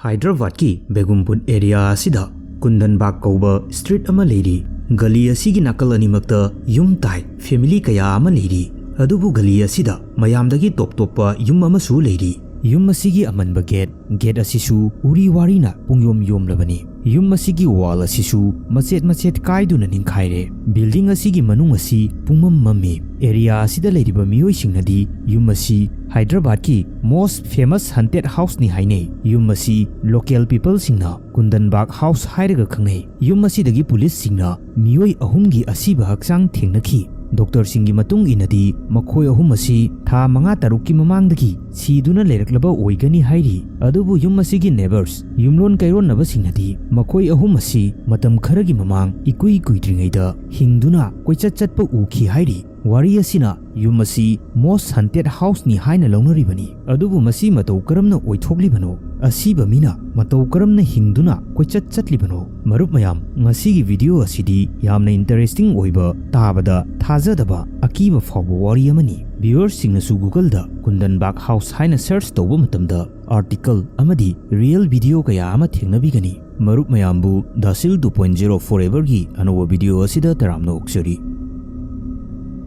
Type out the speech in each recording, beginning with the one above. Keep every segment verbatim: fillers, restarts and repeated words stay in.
ꯍꯥꯏꯗ꯭ꯔꯕꯥꯗꯀꯤ ꯕꯦꯒꯨꯝꯄꯨꯠ area ꯑꯁꯤꯗ ꯀꯨꯟꯗꯟ ꯕꯥꯒ ꯀꯧꯕ street ꯑꯃ ꯂꯩꯔꯤ꯫ ꯒꯂꯤ ꯑꯁꯤꯒꯤ ꯅꯥꯀꯜ ꯑꯅꯤꯃꯛꯇ ꯌꯨꯝ ꯇꯥꯏ, ꯐꯦꯃꯤꯂꯤ ꯀꯌꯥ ꯑꯃ ꯂꯩꯔꯤ꯫ ꯑꯗꯨꯕꯨ ꯒꯂꯤ ꯑꯁꯤꯗ ꯃꯌꯥꯝꯗꯒꯤ ꯇꯣꯞ ꯇꯣꯞꯄ ꯌꯨꯝ ꯑꯃꯁꯨ ꯂꯩꯔꯤ꯫ ꯌꯨꯝ ꯑꯁꯤꯒꯤ ꯑꯃꯟꯕ ꯒꯦꯠ, ꯒꯦꯠ ꯑꯁꯤꯁꯨ ꯎꯔꯤ ꯋꯥꯔꯤꯅ ꯄꯨꯡꯌꯣꯝ ꯌꯣꯝꯂꯕꯅꯤ꯫ ꯌꯨꯝ ꯑꯁꯤꯒꯤ ꯋꯥꯜ ꯑꯁꯤꯁꯨ ꯃꯆꯦꯠ ꯃꯆꯦꯠ ꯀꯥꯏꯗꯨꯅ ꯅꯤꯡꯈꯥꯏꯔꯦ꯫ ꯕꯤꯜꯗꯤꯡ ꯑꯁꯤꯒꯤ ꯃꯅꯨꯡ ꯑꯁꯤ ꯄꯨꯡꯃꯝ ꯃꯝꯃꯤ꯫ ꯑꯦꯔꯤꯌꯥ ꯑꯁꯤꯗ ꯂꯩꯔꯤꯕ ꯃꯤꯑꯣꯏꯁꯤꯡꯅꯗꯤ ꯌꯨꯝ ꯑꯁꯤ ꯍꯥꯏꯗ꯭ꯔꯕꯥꯗꯀꯤ most famous haunted houseꯅꯤ ꯍꯥꯏꯅꯩ꯫ ꯌꯨꯝ ꯑꯁꯤ ꯂꯣꯀꯦꯜ ꯄꯤꯄꯜꯁꯤꯡꯅ ꯀꯨꯟꯗꯟ ꯕꯥꯒ ꯍꯥꯎꯁ ꯍꯥꯏꯔꯒ ꯈꯪꯅꯩ꯫ ꯌꯨꯝ ꯑꯁꯤꯗꯒꯤ ꯄꯨꯂꯤꯁꯁꯤꯡꯅ ꯃꯤꯑꯣꯏ ꯑꯍꯨꯝꯒꯤ ꯑꯁꯤꯕ ꯍꯛꯆꯥꯡ ꯊꯦꯡꯅꯈꯤ꯫ ꯗꯣꯛꯇꯔꯁꯤꯡꯒꯤ ꯃꯇꯨꯡ ꯏꯟꯅꯗꯤ ꯃꯈꯣꯏ ꯑꯍꯨꯝ ꯑꯁꯤ ꯊꯥ ꯃꯉꯥ ꯇꯔꯨꯛꯀꯤ ꯃꯃꯥꯡꯗꯒꯤ ꯁꯤꯗꯨꯅ ꯂꯩꯔꯛꯂꯕ ꯑꯣꯏꯒꯅꯤ ꯍꯥꯏꯔꯤ꯫ ꯑꯗꯨꯕꯨ ꯌꯨꯝ ꯑꯁꯤꯒꯤ ꯅꯦꯕꯔꯁ, ꯌꯨꯝꯂꯣꯟ ꯀꯩꯔꯣꯟꯅꯕꯁꯤꯡꯅꯗꯤ ꯃꯈꯣꯏ ꯑꯍꯨꯝ ꯑꯁꯤ ꯃꯇꯝ ꯈꯔꯒꯤ ꯃꯃꯥꯡ ꯏꯀꯨꯏ ꯀꯨꯏꯗ꯭ꯔꯤꯉꯩꯗ ꯍꯤꯡꯗꯨꯅ ꯀꯣꯏꯆꯠ ꯆꯠꯄ ꯎꯈꯤ ꯍꯥꯏꯔꯤ꯫ ꯋꯥꯔꯤ ꯑꯁꯤꯅ ꯌꯨꯝ ꯑꯁꯤ most haunted houseꯅꯤ ꯍꯥꯏꯅ ꯂꯧꯅꯔꯤꯕꯅꯤ꯫ ꯑꯗꯨꯕꯨ ꯃꯁꯤ ꯃꯇꯧ ꯀꯔꯝꯅ ꯑꯣꯏꯊꯣꯛꯂꯤꯕꯅꯣ? ꯑꯁꯤꯕ ꯃꯤꯅ ꯃꯇꯧ ꯀꯔꯝꯅ ꯍꯤꯡꯗꯨꯅ ꯀꯣꯏꯆꯠ ꯆꯠꯂꯤꯕꯅꯣ? ꯃꯔꯨꯞ ꯃꯌꯥꯝ, ꯉꯁꯤꯒꯤ ꯚꯤꯗꯤꯑꯣ ꯑꯁꯤꯗꯤ ꯌꯥꯝꯅ ꯏꯟꯇꯔꯦꯁꯇꯤꯡ ꯑꯣꯏꯕ, ꯇꯥꯕꯗ ꯊꯥꯖꯗꯕ, ꯑꯀꯤꯕ ꯐꯥꯎꯕ ꯋꯥꯔꯤ ꯑꯃꯅꯤ꯫ ꯚꯤꯌꯨꯋꯔꯁꯤꯡꯅꯁꯨ ꯒꯨꯒꯜꯗ ꯀꯨꯟꯗꯟ ꯕꯥꯒ ꯍꯥꯎꯁ ꯍꯥꯏꯅ ꯁꯔꯆ ꯇꯧꯕ ꯃꯇꯝꯗ ꯑꯥꯔꯇꯤꯀꯜ ꯑꯃꯗꯤ ꯔꯤꯌꯦꯜ ꯚꯤꯗꯤꯑꯣ ꯀꯌꯥ ꯑꯃ ꯊꯦꯡꯅꯕꯤꯒꯅꯤ꯫ ꯃꯔꯨꯞ ꯃꯌꯥꯝꯕꯨ ꯗꯥꯁꯤꯜ two point zero foreverꯒꯤ ꯑꯅꯧꯕ ꯚꯤꯗꯤꯑꯣ ꯑꯁꯤꯗ ꯇꯔꯥꯝꯅ ꯑꯣꯛꯆꯔꯤ꯫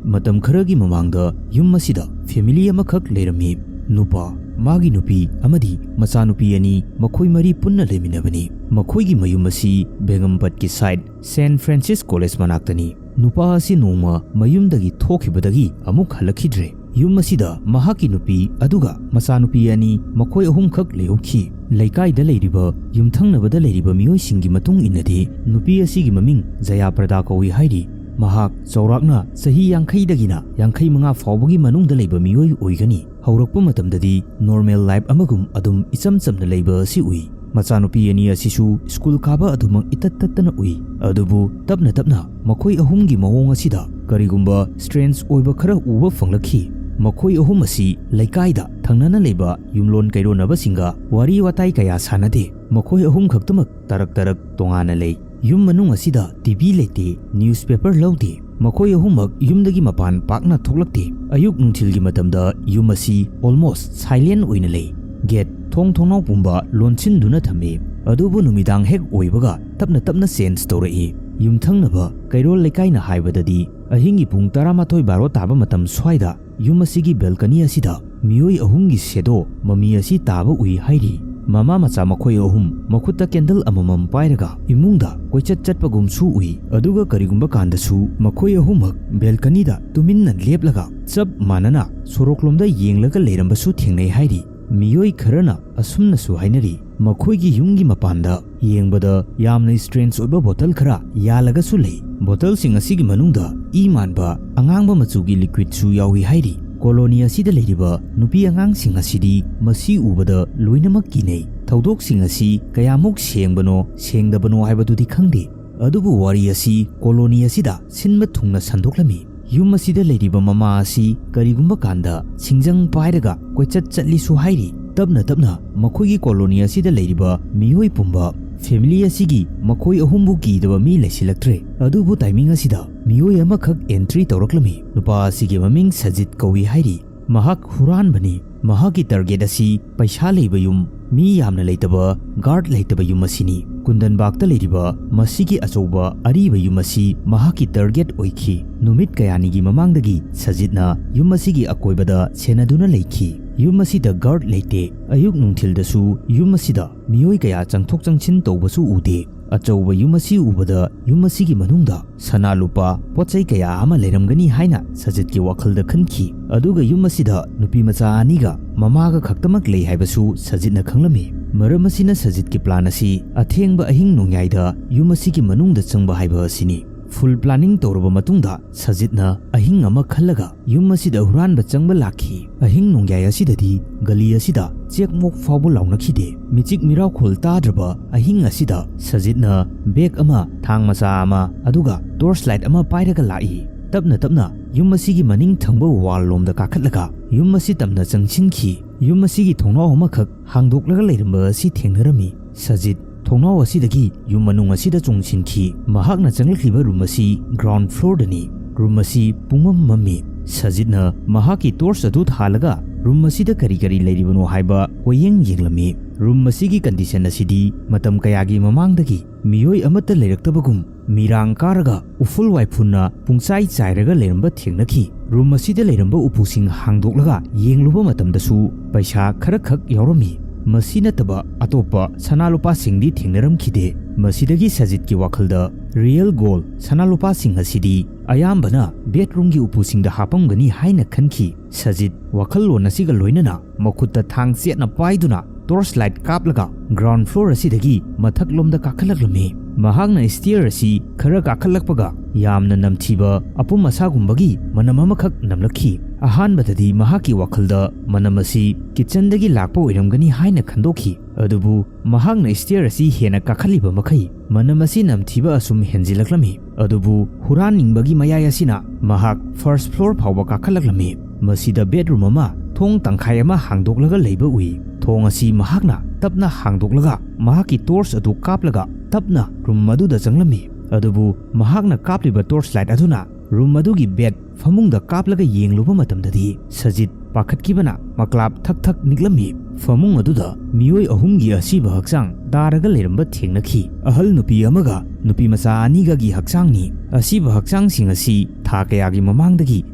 ꯃꯇꯝ ꯈꯔꯒꯤ ꯃꯃꯥꯡꯗ ꯌꯨꯝ ꯑꯁꯤꯗ ꯐꯦꯃꯤꯂꯤ ꯑꯃꯈꯛ ꯂꯩꯔꯝꯃꯤ꯫ ꯅꯨꯄꯥ, ꯃꯥꯒꯤ ꯅꯨꯄꯤ ꯑꯃꯗꯤ ꯃꯆꯥꯅꯨꯄꯤ ꯑꯅꯤ, ꯃꯈꯣꯏ ꯃꯔꯤ ꯄꯨꯟꯅ ꯂꯩꯃꯤꯟꯅꯕꯅꯤ꯫ ꯃꯈꯣꯏꯒꯤ ꯃꯌꯨꯝ ꯑꯁꯤ ꯕꯦꯒꯝꯄꯠꯀꯤ ꯁꯥꯏꯠ ꯁꯦꯟ ꯐ꯭ꯔꯥꯟꯁꯤꯁ ꯀꯣꯂꯦꯖ ꯃꯅꯥꯛꯇꯅꯤ꯫ ꯅꯨꯄꯥ ꯑꯁꯤ ꯅꯣꯡꯃ ꯃꯌꯨꯝꯗꯒꯤ ꯊꯣꯛꯈꯤꯕꯗꯒꯤ ꯑꯃꯨꯛ ꯍꯜꯂꯛꯈꯤꯗ꯭ꯔꯦ꯫ ꯌꯨꯝ ꯑꯁꯤꯗ ꯃꯍꯥꯛꯀꯤ ꯅꯨꯄꯤ ꯑꯗꯨꯒ ꯃꯆꯥꯅꯨꯄꯤ ꯑꯅꯤ, ꯃꯈꯣꯏ ꯑꯍꯨꯝꯈꯛ ꯂꯩꯍꯧꯈꯤ꯫ ꯂꯩꯀꯥꯏꯗ ꯂꯩꯔꯤꯕ ꯌꯨꯝꯊꯪꯅꯕꯗ ꯂꯩꯔꯤꯕ ꯃꯤꯑꯣꯏꯁꯤꯡꯒꯤ ꯃꯇꯨꯡ ꯏꯟꯅꯗꯤ, ꯅꯨꯄꯤ ꯑꯁꯤꯒꯤ ꯃꯃꯤꯡ ꯖꯌꯥ ꯄ꯭ꯔꯗꯥ ꯀꯧꯏ ꯍꯥꯏꯔꯤ꯫ ꯃꯍꯥꯛ ꯆꯥꯎꯔꯥꯛꯅ ꯆꯍꯤ ꯌꯥꯡꯈꯩꯗꯒꯤꯅ ꯌꯥꯡꯈꯩ ꯃꯉꯥ ꯐꯥꯎꯕꯒꯤ ꯃꯅꯨꯡꯗ ꯂꯩꯕ ꯃꯤꯑꯣꯏ ꯑꯣꯏꯒꯅꯤ꯫ ꯍꯧꯔꯛꯄ ꯃꯇꯝꯗꯗꯤ ꯅꯣꯔꯃꯦꯜ ꯂꯥꯏꯐ ꯑꯃꯒꯨꯝ ꯑꯗꯨꯝ ꯏꯆꯝ ꯆꯝꯅ ꯂꯩꯕ ꯑꯁꯤ ꯎꯏ꯫ ꯃꯆꯥꯅꯨꯄꯤ ꯑꯅꯤ ꯑꯁꯤꯁꯨ ꯁ꯭ꯀꯨꯜ ꯀꯥꯕ ꯑꯗꯨꯃꯛ ꯏꯇꯠ ꯇꯠꯇꯅ ꯎꯏ꯫ ꯑꯗꯨꯕꯨ ꯇꯞꯅ ꯇꯞꯅ ꯃꯈꯣꯏ ꯑꯍꯨꯝꯒꯤ ꯃꯑꯣꯡ ꯑꯁꯤꯗ ꯀꯔꯤꯒꯨꯝꯕ ꯁ꯭ꯇ꯭ꯔꯦꯟꯖ ꯑꯣꯏꯕ ꯈꯔ ꯎꯕ ꯐꯪꯂꯛꯈꯤ꯫ ꯃꯈꯣꯏ ꯑꯍꯨꯝ ꯑꯁꯤ ꯂꯩꯀꯥꯏꯗ ꯊꯪꯅꯅ ꯂꯩꯕ ꯌꯨꯝꯂꯣꯟ ꯀꯩꯔꯣꯟꯅꯕꯁꯤꯡꯒ ꯋꯥꯔꯤ ꯋꯥꯇꯥꯏ ꯀꯌꯥ ꯁꯥꯟꯅꯗꯦ꯫ ꯃꯈꯣꯏ ꯑꯍꯨꯝ ꯈꯛꯇꯃꯛ ꯇꯔꯛ ꯇꯔꯛ ꯇꯣꯉꯥꯟꯅ ꯂꯩ꯫ ꯌꯨꯝ ꯃꯅꯨꯡ ꯑꯁꯤꯗ ꯇꯤ ꯚꯤ ꯂꯩꯇꯦ, ꯅ꯭ꯌꯨꯁꯄꯦꯄꯔ ꯂꯧꯗꯦ꯫ ꯃꯈꯣꯏ ꯑꯍꯨꯝꯃꯛ ꯌꯨꯝꯗꯒꯤ ꯃꯄꯥꯟ ꯄꯥꯛꯅ ꯊꯣꯛꯂꯛꯇꯦ꯫ ꯑꯌꯨꯛ ꯅꯨꯡꯊꯤꯜꯒꯤ ꯃꯇꯝꯗ ꯌꯨꯝ ꯑꯁꯤ almost silent ꯑꯣꯏꯅ ꯂꯩ꯫ ꯒꯦꯠ ꯊꯣꯡ ꯊꯣꯡꯅꯥꯎ ꯄꯨꯝꯕ ꯂꯣꯟꯁꯤꯟꯗꯨꯅ ꯊꯝꯃꯤ꯫ ꯑꯗꯨꯕꯨ ꯅꯨꯃꯤꯗꯥꯡ ꯍꯦꯛ ꯑꯣꯏꯕꯒ ꯇꯞꯅ ꯇꯞꯅ ꯆꯦꯟꯖ ꯇꯧꯔꯛꯏ꯫ ꯌꯨꯝꯊꯪꯅꯕ ꯀꯩꯔꯣꯜ ꯂꯩꯀꯥꯏꯅ ꯍꯥꯏꯕꯗꯗꯤ ꯑꯍꯤꯡꯒꯤ ꯄꯨꯡ ꯇꯔꯥꯃꯥꯊꯣꯏ ꯕꯥꯔꯣ ꯇꯥꯕ ꯃꯇꯝ ꯁ꯭ꯋꯥꯏꯗ ꯌꯨꯝ ꯑꯁꯤꯒꯤ ꯕꯦꯜꯀꯅꯤ ꯑꯁꯤꯗ ꯃꯤꯑꯣꯏ ꯑꯍꯨꯝꯒꯤ ꯁꯦꯗꯣ ꯃꯃꯤ ꯑꯁꯤ ꯇꯥꯕ ꯎꯏ ꯍꯥꯏꯔꯤ꯫ ꯃꯃꯥ ꯃꯆꯥ ꯃꯈꯣꯏ ꯑꯍꯨꯝ ꯃꯈꯨꯠꯇ ꯀꯦꯟꯗꯜ ꯑꯃꯃꯝ ꯄꯥꯏꯔꯒ ꯏꯃꯨꯡꯗ ꯀꯣꯏꯆꯠ ꯆꯠꯄꯒꯨꯝꯁꯨ ꯎꯏ꯫ ꯑꯗꯨꯒ ꯀꯔꯤꯒꯨꯝꯕ ꯀꯥꯟꯗꯁꯨ ꯃꯈꯣꯏ ꯑꯍꯨꯝꯃꯛ ꯕꯦꯜꯀꯅꯤꯗ ꯇꯨꯃꯤꯟꯅ ꯂꯦꯞꯂꯒ ꯆꯞ ꯃꯥꯟꯅꯅ ꯁꯣꯔꯣꯛꯂꯣꯝꯗ ꯌꯦꯡꯂꯒ ꯂꯩꯔꯝꯕꯁꯨ ꯊꯦꯡꯅꯩ ꯍꯥꯏꯔꯤ꯫ ꯃꯤꯑꯣꯏ ꯈꯔꯅ ꯑꯁꯨꯝꯅꯁꯨ ꯍꯥꯏꯅꯔꯤ, ꯃꯈꯣꯏꯒꯤ ꯌꯨꯝꯒꯤ ꯃꯄꯥꯟꯗ ꯌꯦꯡꯕꯗ ꯌꯥꯝꯅ ꯁ꯭ꯇ꯭ꯔꯦꯟꯖ ꯑꯣꯏꯕ ꯕꯣꯇꯜ ꯈꯔ ꯌꯥꯜꯂꯒꯁꯨ ꯂꯩ꯫ ꯕꯣꯇꯜꯁꯤꯡ ꯑꯁꯤꯒꯤ ꯃꯅꯨꯡꯗ ꯏ ꯃꯥꯟꯕ ꯑꯉꯥꯡꯕ ꯃꯆꯨꯒꯤ ꯂꯤꯀ꯭ꯋꯤꯗꯁꯨ ꯌꯥꯎꯏ ꯍꯥꯏꯔꯤ꯫ ꯀꯣꯂꯣꯅꯤ ꯑꯁꯤꯗ ꯂꯩꯔꯤꯕ ꯅꯨꯄꯤ ꯑꯉꯥꯡꯁꯤꯡ ꯑꯁꯤꯗꯤ ꯃꯁꯤ ꯎꯕꯗ ꯂꯣꯏꯅꯃꯛ ꯀꯤꯅꯩ꯫ ꯊꯧꯗꯣꯛꯁꯤꯡ ꯑꯁꯤ ꯀꯌꯥꯃꯨꯛ ꯁꯦꯡꯕꯅꯣ ꯁꯦꯡꯗꯕꯅꯣ ꯍꯥꯏꯕꯗꯨꯗꯤ ꯈꯪꯗꯦ, ꯑꯗꯨꯕꯨ ꯋꯥꯔꯤ ꯑꯁꯤ ꯀꯣꯂꯣꯅꯤ ꯑꯁꯤꯗ ꯁꯤꯟꯕ ꯊꯨꯡꯅ ꯁꯟꯗꯣꯛꯂꯝꯃꯤ꯫ ꯌꯨꯝ ꯑꯁꯤꯗ ꯂꯩꯔꯤꯕ ꯃꯃꯥ ꯑꯁꯤ ꯀꯔꯤꯒꯨꯝꯕ ꯀꯥꯟꯗ ꯁꯤꯡꯖꯪ ꯄꯥꯏꯔꯒ ꯀꯣꯏꯆꯠ ꯆꯠꯂꯤꯁꯨ ꯍꯥꯏꯔꯤ꯫ ꯇꯞꯅ ꯇꯞꯅ ꯃꯈꯣꯏꯒꯤ ꯀꯣꯂꯣꯅꯤ ꯑꯁꯤꯗ ꯂꯩꯔꯤꯕ ꯃꯤꯑꯣꯏ ꯄꯨꯝꯕ, ꯐꯦꯃꯤꯂꯤ ꯑꯁꯤꯒꯤ ꯃꯈꯣꯏ ꯑꯍꯨꯝꯕꯨ ꯀꯤꯗꯕ ꯃꯤ ꯂꯩꯁꯤꯜꯂꯛꯇ꯭ꯔꯦ꯫ ꯑꯗꯨꯕꯨ ꯇꯥꯏꯃꯤꯡ ꯑꯁꯤꯗ ꯃꯤꯑꯣꯏ ꯑꯃꯈꯛ ꯑꯦꯟꯇ꯭ꯔꯤ ꯇꯧꯔꯛꯂꯝꯃꯤ꯫ ꯅꯨꯄꯥ ꯑꯁꯤꯒꯤ ꯃꯃꯤꯡ ꯁꯖꯤꯠ ꯀꯧꯏ ꯍꯥꯏꯔꯤ꯫ ꯃꯍꯥꯛ ꯍꯨꯔꯥꯟꯕꯅꯤ꯫ ꯃꯍꯥꯛꯀꯤ ꯇꯥꯔꯒꯦꯠ ꯑꯁꯤ ꯄꯩꯁꯥ ꯂꯩꯕ ꯌꯨꯝ, ꯃꯤ ꯌꯥꯝꯅ ꯂꯩꯇꯕ, ꯒꯥꯔꯗ ꯂꯩꯇꯕ ꯌꯨꯝ ꯑꯁꯤꯅꯤ꯫ ꯀꯨꯟꯗꯟꯕꯥꯒꯇ ꯂꯩꯔꯤꯕ ꯃꯁꯤꯒꯤ ꯑꯆꯧꯕ ꯑꯔꯤꯕ ꯌꯨꯝ ꯑꯁꯤ ꯃꯍꯥꯛꯀꯤ ꯇꯥꯔꯒꯦꯠ ꯑꯣꯏꯈꯤ꯫ ꯅꯨꯃꯤꯠ ꯀꯌꯥꯅꯤꯒꯤ ꯃꯃꯥꯡꯗꯒꯤ ꯁꯖꯤꯠꯅ ꯌꯨꯝ ꯑꯁꯤꯒꯤ ꯑꯀꯣꯏꯕꯗ ꯁꯦꯟꯅꯗꯨꯅ ꯂꯩꯈꯤ꯫ ꯌꯨꯝ ꯑꯁꯤꯗ ꯒꯥꯔꯗ ꯂꯩꯇꯦ꯫ ꯑꯌꯨꯛ ꯅꯨꯡꯊꯤꯜꯗꯁꯨ ꯌꯨꯝ ꯑꯁꯤꯗ ꯃꯤꯑꯣꯏ ꯀꯌꯥ ꯆꯪꯊꯣꯛ ꯆꯪꯁꯤꯟ ꯇꯧꯕꯁꯨ ꯎꯗꯦ꯫ ꯑꯆꯧꯕ ꯌꯨꯝ ꯑꯁꯤ ꯎꯕꯗ ꯌꯨꯝ ꯑꯁꯤꯒꯤ ꯃꯅꯨꯡꯗ ꯁꯅꯥ ꯂꯨꯄꯥ, ꯄꯣꯠ ꯆꯩ ꯀꯌꯥ ꯑꯃ ꯂꯩꯔꯝꯒꯅꯤ ꯍꯥꯏꯅ ꯁꯖꯤꯠꯀꯤ ꯋꯥꯈꯜꯗ ꯈꯟꯈꯤ꯫ ꯑꯗꯨꯒ ꯌꯨꯝ ꯑꯁꯤꯗ ꯅꯨꯄꯤ ꯃꯆꯥ ꯑꯅꯤꯒ ꯃꯃꯥꯒ ꯈꯛꯇꯃꯛ ꯂꯩ ꯍꯥꯏꯕꯁꯨ ꯁꯖꯤꯠꯅ ꯈꯪꯂꯝꯃꯤ꯫ ꯃꯔꯝ ꯑꯁꯤꯅ ꯁꯖꯤꯠꯀꯤ ꯄ꯭ꯂꯥꯟ ꯑꯁꯤ ꯑꯊꯦꯡꯕ ꯑꯍꯤꯡ ꯅꯣꯡꯌꯥꯏꯗ ꯌꯨꯝ ꯑꯁꯤꯒꯤ ꯃꯅꯨꯡꯗ ꯆꯪꯕ ꯍꯥꯏꯕ ꯑꯁꯤꯅꯤ꯫ ꯐꯨꯜ ꯄ꯭ꯂꯥꯅꯤꯡ ꯇꯧꯔꯕ ꯃꯇꯨꯡꯗ ꯁꯖꯤꯠꯅ ꯑꯍꯤꯡ ꯑꯃ ꯈꯜꯂꯒ ꯌꯨꯝ ꯑꯁꯤꯗ ꯍꯨꯔꯥꯟꯕ ꯆꯪꯕ ꯂꯥꯛꯈꯤ꯫ ꯑꯍꯤꯡ ꯅꯣꯡꯌꯥꯏ ꯑꯁꯤꯗꯗꯤ ꯒꯂꯤ ꯑꯁꯤꯗ ꯆꯦꯛ ꯃꯣꯛ ꯐꯥꯎꯕ ꯂꯥꯎꯅꯈꯤꯗꯦ꯫ ꯃꯤꯆꯤꯛ ꯃꯤꯔꯥꯎꯈꯣꯜ ꯇꯥꯗ꯭ꯔꯕ ꯑꯍꯤꯡ ꯑꯁꯤꯗ ꯁꯖꯤꯠꯅ ꯕꯦꯒ ꯑꯃ, ꯊꯥꯡ ꯃꯆꯥ ꯑꯃ, ꯑꯗꯨꯒ ꯇꯣꯔꯆ ꯂꯥꯏꯠ ꯑꯃ ꯄꯥꯏꯔꯒ ꯂꯥꯛꯏ꯫ ꯇꯞꯅ ꯇꯞꯅ ꯌꯨꯝ ꯑꯁꯤꯒꯤ ꯃꯅꯤꯡ ꯊꯪꯕ ꯋꯥꯜ ꯂꯣꯝꯗ ꯀꯥꯈꯠꯂꯒ ꯌꯨꯝ ꯑꯁꯤ ꯇꯝꯅ ꯆꯪꯁꯤꯟꯈꯤ꯫ ꯌꯨꯝ ꯑꯁꯤꯒꯤ ꯊꯣꯡꯅꯥꯎ ꯑꯃꯈꯛ ꯍꯥꯡꯗꯣꯛꯂꯒ ꯂꯩꯔꯝꯕ ꯑꯁꯤ ꯊꯦꯡꯅꯔꯝꯃꯤ꯫ ꯁꯖꯤꯠ ꯊꯣꯡꯅꯥꯎ ꯑꯁꯤꯗꯒꯤ ꯌꯨꯝ ꯃꯅꯨꯡ ꯑꯁꯤꯗ ꯆꯣꯡꯁꯤꯟꯈꯤ꯫ ꯃꯍꯥꯛꯅ ꯆꯪꯂꯛꯂꯤꯕ ꯔꯨꯝ ꯑꯁꯤ ꯒ꯭ꯔꯥꯎꯟ ꯐ꯭ꯂꯣꯔꯗꯅꯤ꯫ ꯔꯨꯝ ꯑꯁꯤ ꯄꯨꯡꯃꯝ ꯃꯝꯃꯤ꯫ ꯁꯖꯤꯠꯅ ꯃꯍꯥꯛꯀꯤ ꯇꯣꯔꯆ ꯑꯗꯨ ꯊꯥꯜꯂꯒ ꯔꯨꯝ ꯑꯁꯤꯗ ꯀꯔꯤ ꯀꯔꯤ ꯂꯩꯔꯤꯕꯅꯣ ꯍꯥꯏꯕ ꯀꯣꯏꯌꯦꯡ ꯌꯦꯡꯂꯝꯃꯤ꯫ ꯔꯨꯝ ꯑꯁꯤꯒꯤ ꯀꯟꯗꯤꯁꯟ ꯑꯁꯤꯗꯤ ꯃꯇꯝ ꯀꯌꯥꯒꯤ ꯃꯃꯥꯡꯗꯒꯤ ꯃꯤꯑꯣꯏ ꯑꯃꯠꯇ ꯂꯩꯔꯛꯇꯕꯒꯨꯝ ꯃꯤꯔꯥꯡ ꯀꯥꯔꯒ ꯎꯐꯨꯜ ꯋꯥꯏꯐꯨꯟꯅ ꯄꯨꯡꯆꯥꯏ ꯆꯥꯏꯔꯒ ꯂꯩꯔꯝꯕ ꯊꯦꯡꯅꯈꯤ꯫ ꯔꯨꯝ ꯑꯁꯤꯗ ꯂꯩꯔꯝꯕ ꯎꯄꯨꯁꯤꯡ ꯍꯥꯡꯗꯣꯛꯂꯒ ꯌꯦꯡꯂꯨꯕ ꯃꯇꯝꯗꯁꯨ ꯄꯩꯁꯥ ꯈꯔꯈꯛ ꯌꯥꯎꯔꯝꯃꯤ꯫ ꯃꯁꯤ ꯅꯠꯇꯕ ꯑꯇꯣꯞꯄ ꯁꯅꯥ ꯂꯨꯄꯥꯁꯤꯡꯗꯤ ꯊꯦꯡꯅꯔꯝꯈꯤꯗꯦ꯫ ꯃꯁꯤꯗꯒꯤ ꯁꯖꯤꯠꯀꯤ ꯋꯥꯈꯜꯗ ꯔꯤꯌꯦꯜ ꯒꯣꯜ ꯁꯅꯥ ꯂꯨꯄꯥꯁꯤꯡ ꯑꯁꯤꯗꯤ ꯑꯌꯥꯝꯕꯅ ꯕꯦꯠꯔꯨꯝꯒꯤ ꯎꯄꯨꯁꯤꯡꯗ ꯍꯥꯞꯄꯝꯒꯅꯤ ꯍꯥꯏꯅ ꯈꯟꯈꯤ꯫ ꯁꯖꯤꯠ ꯋꯥꯈꯜꯂꯣꯟ ꯑꯁꯤꯒ ꯂꯣꯏꯅꯅ ꯃꯈꯨꯠꯇ ꯊꯥꯡ ꯆꯦꯠꯅ ꯄꯥꯏꯗꯨꯅ ꯇꯣꯔꯆ ꯂꯥꯏꯠ ꯀꯥꯞꯂꯒ ꯒ꯭ꯔꯥꯎꯟ ꯐ꯭ꯂꯣꯔ ꯑꯁꯤꯗꯒꯤ ꯃꯊꯛꯂꯣꯝꯗ ꯀꯥꯈꯠꯂꯛꯂꯝꯃꯤ꯫ ꯃꯍꯥꯛꯅ ꯁ꯭ꯇꯦꯌꯔ ꯑꯁꯤ ꯈꯔ ꯀꯥꯈꯠꯂꯛꯄꯒ ꯌꯥꯝꯅ ꯅꯝꯊꯤꯕ ꯑꯄꯨꯝ ꯑꯁꯥꯒꯨꯝꯕꯒꯤ ꯃꯅꯝ ꯑꯃꯈꯛ ꯅꯝꯂꯛꯈꯤ꯫ ꯑꯍꯥꯟꯕꯗꯗꯤ ꯃꯍꯥꯛꯀꯤ ꯋꯥꯈꯜꯗ ꯃꯅꯝ ꯑꯁꯤ ꯀꯤꯠꯆꯟꯗꯒꯤ ꯂꯥꯛꯄ ꯑꯣꯏꯔꯝꯒꯅꯤ ꯍꯥꯏꯅ ꯈꯟꯗꯣꯛꯈꯤ꯫ ꯑꯗꯨꯕꯨ ꯃꯍꯥꯛꯅ ꯁ꯭ꯇꯦꯌꯔ ꯑꯁꯤ ꯍꯦꯟꯅ ꯀꯥꯈꯠꯂꯤꯕ ꯃꯈꯩ ꯃꯅꯝ ꯑꯁꯤ ꯅꯝꯊꯤꯕ ꯑꯁꯨꯝ ꯍꯦꯟꯖꯤꯜꯂꯛꯂꯝꯃꯤ꯫ ꯑꯗꯨꯕꯨ ꯍꯨꯔꯥꯟꯅꯤꯡꯕꯒꯤ ꯃꯌꯥꯏ ꯑꯁꯤꯅ ꯃꯍꯥꯛ ꯐꯥꯔꯁ ꯐ꯭ꯂꯣꯔ ꯐꯥꯎꯕ ꯀꯥꯈꯠꯂꯛꯂꯝꯃꯤ꯫ ꯃꯁꯤꯗ ꯕꯦꯠꯔꯨꯝ ꯑꯃ ꯊꯣꯡ ꯇꯪꯈꯥꯏ ꯑꯃ ꯍꯥꯡꯗꯣꯛꯂꯒ ꯂꯩꯕ ꯎꯏ꯫ ꯊꯣꯡ ꯑꯁꯤ ꯃꯍꯥꯛꯅ ꯇꯞꯅ ꯍꯥꯡꯗꯣꯛꯂꯒ ꯃꯍꯥꯛꯀꯤ ꯇꯣꯔꯆ ꯑꯗꯨ ꯀꯥꯞꯂꯒ ꯇꯞꯅ ꯔꯨꯝ ꯑꯗꯨꯗ ꯆꯪꯂꯝꯃꯤ꯫ ꯑꯗꯨꯕꯨ ꯃꯍꯥꯛꯅ ꯀꯥꯞꯂꯤꯕ ꯇꯣꯔꯆ ꯂꯥꯏꯠ ꯑꯗꯨꯅ ꯔꯨꯝ ꯑꯗꯨꯒꯤ ꯕꯦꯠ ꯐꯃꯨꯡꯗ ꯀꯥꯞꯂꯒ ꯌꯦꯡꯂꯨꯕ ꯃꯇꯝꯗꯗꯤ ꯁꯖꯤꯠ ꯄꯥꯈꯠꯈꯤꯕꯅ ꯃꯀ꯭ꯂꯥꯞ ꯊꯛ ꯊꯛ ꯅꯤꯛꯂꯝꯃꯤ꯫ ꯐꯃꯨꯡ ꯑꯗꯨꯗ ꯃꯤꯑꯣꯏ ꯑꯍꯨꯝꯒꯤ ꯑꯁꯤꯕ ꯍꯛꯆꯥꯡ ꯇꯥꯔꯒ ꯂꯩꯔꯝꯕ ꯊꯦꯡꯅꯈꯤ꯫ ꯑꯍꯜ ꯅꯨꯄꯤ ꯑꯃꯒ ꯅꯨꯄꯤ ꯃꯆꯥ ꯑꯅꯤꯒꯒꯤ ꯍꯛꯆꯥꯡꯅꯤ꯫ ꯑꯁꯤꯕ ꯍꯛꯆꯥꯡꯁꯤꯡ ꯑꯁꯤ ꯊꯥ ꯀꯌꯥꯒꯤ ꯃꯃꯥꯡꯗꯒꯤ